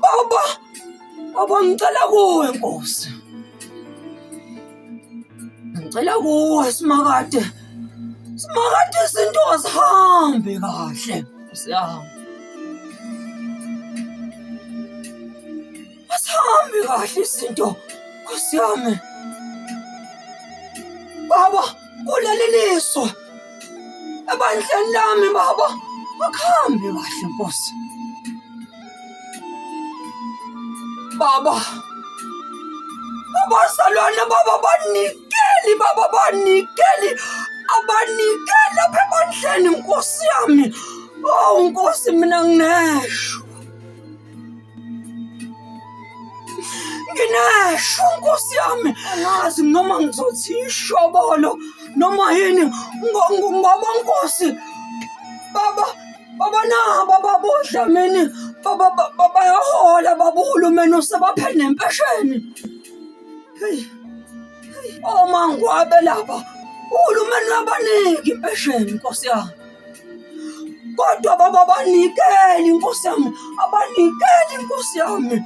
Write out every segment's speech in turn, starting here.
Baba, baba ngicela kuwe Nkosi. Ngicela kuwe Simakade. Simakade izinto azihambi kahle. Nkosi yami. Asihambi kahle izinto Nkosi yami. Baba, kuleli lizwe ebandleni lami baba akuhambi kahle Nkosi. Baba, abazalwane baba banikeli baba banikeli abanikeli lapha ebandleni Nkosi yami. Oh Nkosi mina nginesho. Nginesho Nkosi yami angazi noma ngizothi ishobolo noma yini ngoba Nkosi baba baba nabo babodlamini baba bayahola baba uhulumeni usebaphe nempesheni hey omangwabe laba uhulumeni uyabanika impesheni Nkosi yami kodwa baba abanikeli nkosi yami abanikeli nkosi yami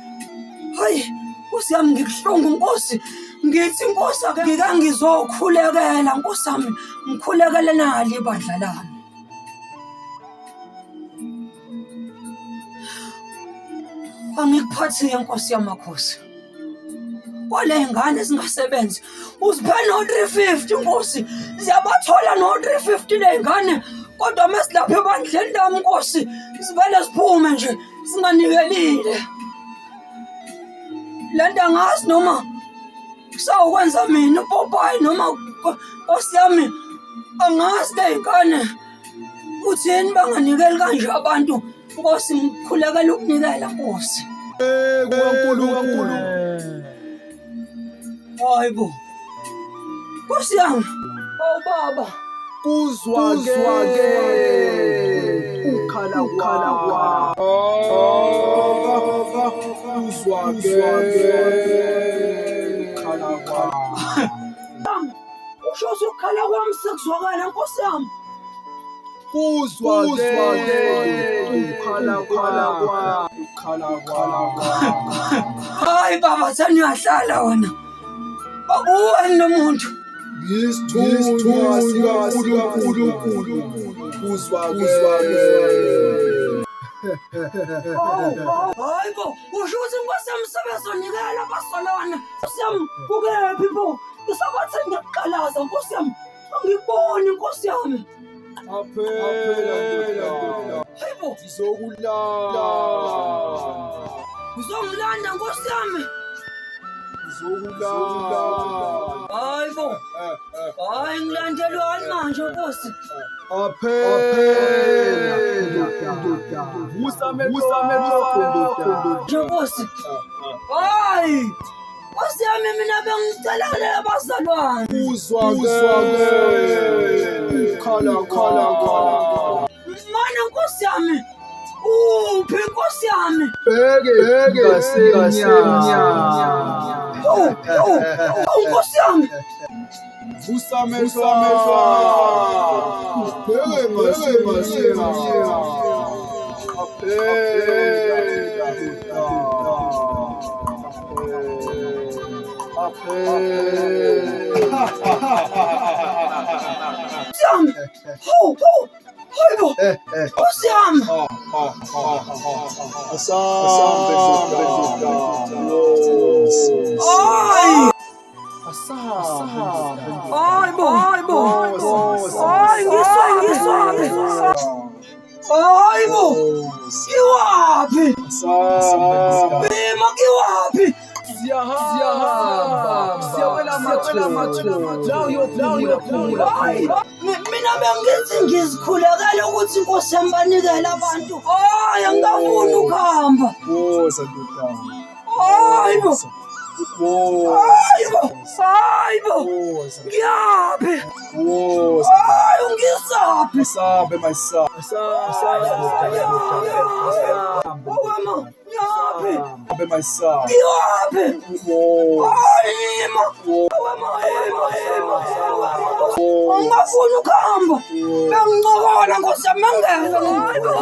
hayi nkosi yami ngikuhlungu nkosi ngithi nkosi ake ngike ngizokhulekela nkosi yami ngikhulekele nali ibandla lami angikuphathi nkosi yamakhosi kwale ngane zingasebenzi uziphe no-350 nkosi ziyabathola no-350 le ngane kodwa uma silapha ebandleni lami nkosi sivele siphume nje singanikelile le nto angazi noma kusawukwenza mina upopayi noma nkosi yami angazi le ngane uthini banganikeli kanje abantu Nkosi ngikhulekela ukunikela Nkosi. KuNkulunkulu. Hayi bo. Nkosi yami. Oh baba. Kuzwakele ukhala ukhala kwa. Kuzwakele ukhala kwa. Usho ukuthi ukukhala kwami sekuzwakala Nkosi yami. Kuzwakele ukhala ukhala kwa ukhala ukhala kwa. Hayi baba thani uyahlala wena. Baba uweni lo muntu. Ngisithunywa sikaNkulunkulu kuzwakele. Hayi bo, usho ukuthi inkosi yami sebezonikela abasolwana. Nkosi yami, kukephi bo? Ngisabathe ngiyakuqalaza nkosi yami. Angikuboni nkosi yami. Qaphela ndoda. Hayibo, Ngizokulanda. uzongilanda nkosi yami. Ngizokulanda. Hayibo, hayi ngilandelwani manje nkosi. Qaphela ndoda. Vusa amehlo akho ndoda. Nje nkosi. Hayi. Nkosi yami mina bengicela le abazalwane. Uzwakele ukhala khala kwa. Mana nkosi yami. Uphi nkosi yami? Bheke bheke ngasemnyango. Oh, oh, oh nkosi yami. Vusa amehlo ubheke ngasemnyango. Qaphela Nkosi yami. Ho, ho. Hayibo. Nkosi yami. Asambe Hayi. Asambe Hayibo. Hayibo. Hayi ngiswa ngiswa. Hayibo. Iwaphi? Bima kiwaphi? Siyahamba siyawela amathuna la uyophumula. Hayi. Mina bengithi ngizikhulekela ukuthi inkosi yami banikele abantu. Hayi angikafuni ukuhamba. Woza ndodana. Hayibo. Woza. Hayibo. Hayibo. Woza. Ngiyaphi? Woza. Hayi ungisaphi? Asambe my son. Asambe ndodana. Owema, ngiyaphi? Asambe my son. Ngiyaphi? Woza. Hayi ma. Owema, ema, ema, ema. Ungafuni ukuhamba. Bengincokola nkosi yami ngeke. Hayibo.